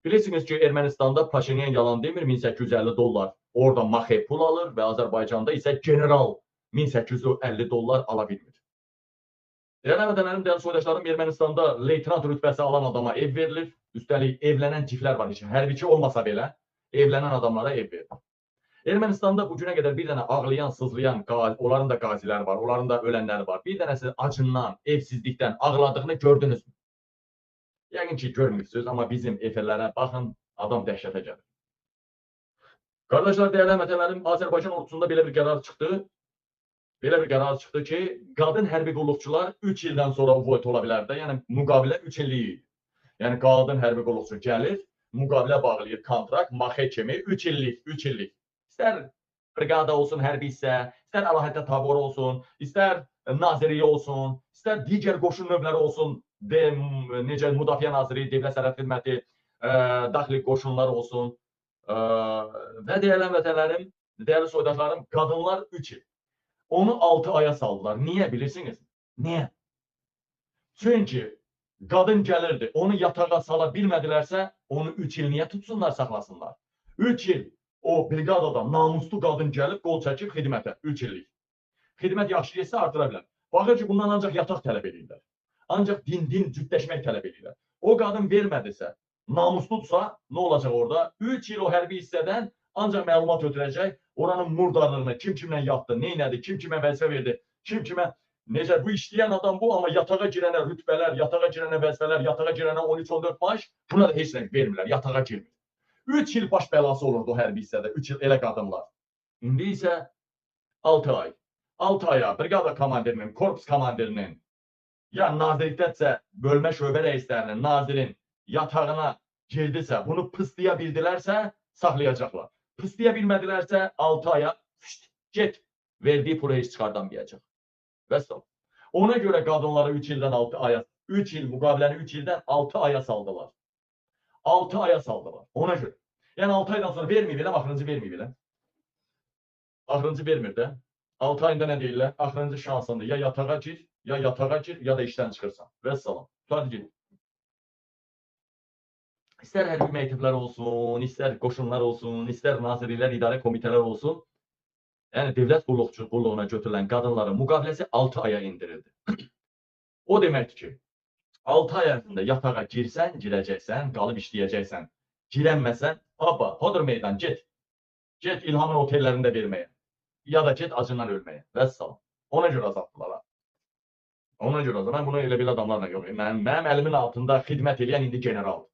Bilirsiniz ki, Ermənistanda Paşinyan yalan demir, 1850 dollar orada maxe pul alır və Azərbaycanda isə general 1850 dollar ala bilmir. Dəyərli həmvətənlərim, dəyərli soydaşlarım, Ermənistanda leytenant rütbəsi alan adama ev verilir. Üstəlik evlənən ciflər var, heç hərbiçi olmasa belə evlənən adamlara ev verilir. Ermənistanda bu günə qədər bir dənə ağlayan, sızlayan, onların da qaziləri var, onların da ölənləri var. Bir dənəsi acından, evsizlikdən ağladığını gördünüzmü? Yəqin ki, görmürsünüz, amma bizim efirlərə baxın, adam dəhşətə gəlir. Qardaşlar, dəyərli həmvətənlərim, Azərbaycan ordusunda belə bir qərar çıxdı. Belə bir qərar çıxdı ki, qadın hərbi qulluqçular 3 ildən sonra uvot ola bilər də, yəni müqavilə 3 illik idi. Yəni qadın hərbi qulluqçu gəlir, müqavilə bağlayır, kontrakt, maxe kimi 3 illik, 3 illik. İstər briqada olsun, hərbi hissə, istər əlahədə tabor olsun, istər nazirliyi olsun, istər digər qoşun növləri olsun, necə Müdafiə Naziri, Dövlət Sərhəd Xidməti, daxili qoşunlar olsun. Və dəyərli həmvətənlərim, dəyərli soydaşlarım, qadınlar 3 il. Onu 6 aya saldılar. Niyə bilirsiniz? Niyə? Çünki qadın gəlirdi, onu yatağa sala bilmədilərsə, onu 3 il niyə tutsunlar, saxlasınlar? 3 il o briqadada namuslu qadın gəlib, qol çəkib xidmətə, 3 illik. Xidmət yaxşı getsə artıra bilər. Baxır ki, bundan ancaq yataq tələb edirlər. Ancaq din cütləşmək tələb edirlər. O qadın vermədisə, namusludursa, nə olacaq orada? 3 il o hərbi hissədən ancaq məlumat ötürəcək, oranın murdarlığını, kim kimlə yatdı, neynədi, kim kimə vəzifə verdi, kim kimə, necə bu işləyən adam bu, amma yatağa girənə rütbələr, yatağa girənə vəzifələr, yatağa girənə 13-14 maaş, buna da heç nə vermirlər, yatağa girmir. 3 il baş bəlası olurdu o hərbi hissədə, 3 il elə qadınlar. İndi isə 6 ay. 6 aya briqada komandirinin, korpus komandirinin, ya nazirlikdədirsə bölmə şöbə rəislərinin, nazirin yatağına girdisə, bunu pıslaya bildilərsə, saxlayacaqlar. Pıslaya bilmədilərsə, 6 aya fışt, get, verdiyi pulu heç çıxardamayacaq. Vəssalam. Ona görə qadınları 3 ildən 6 aya, 3 il müqaviləni 3 ildən 6 aya saldılar. 6 aya saldılar. Ona görə. Yəni 6 aydan sonra verməyib elə, axırıncı verməyib elə. Axırıncı vermir də. 6 ayında nə deyirlər? Axırıncı şansındır. Ya yatağa gir, ya yatağa gir, ya da işdən çıxırsan. Vəssalam. Hadi gir. İstər hərbi məktəblər olsun, istər qoşunlar olsun, istər nazirliklər, idarə komitələr olsun. Yəni dövlət qulluğuna götürülən qadınların müqaviləsi 6 aya endirildi. O deməkdir ki, 6 ay ərzində yatağa girsən, girəcəksən, qalıb işləyəcəksən. Girənməsən, hoppa, hodur meydan, get. Get İlhamın otellərində verməyə. Ya da get acından ölməyə. Vəssalam. Ona görə azaltdılar. Ha. Ona görə azaltdılar. Mən bunu elə belə adamlarla yox. Mənim əlimin altında xidmət eləyən indi generaldır.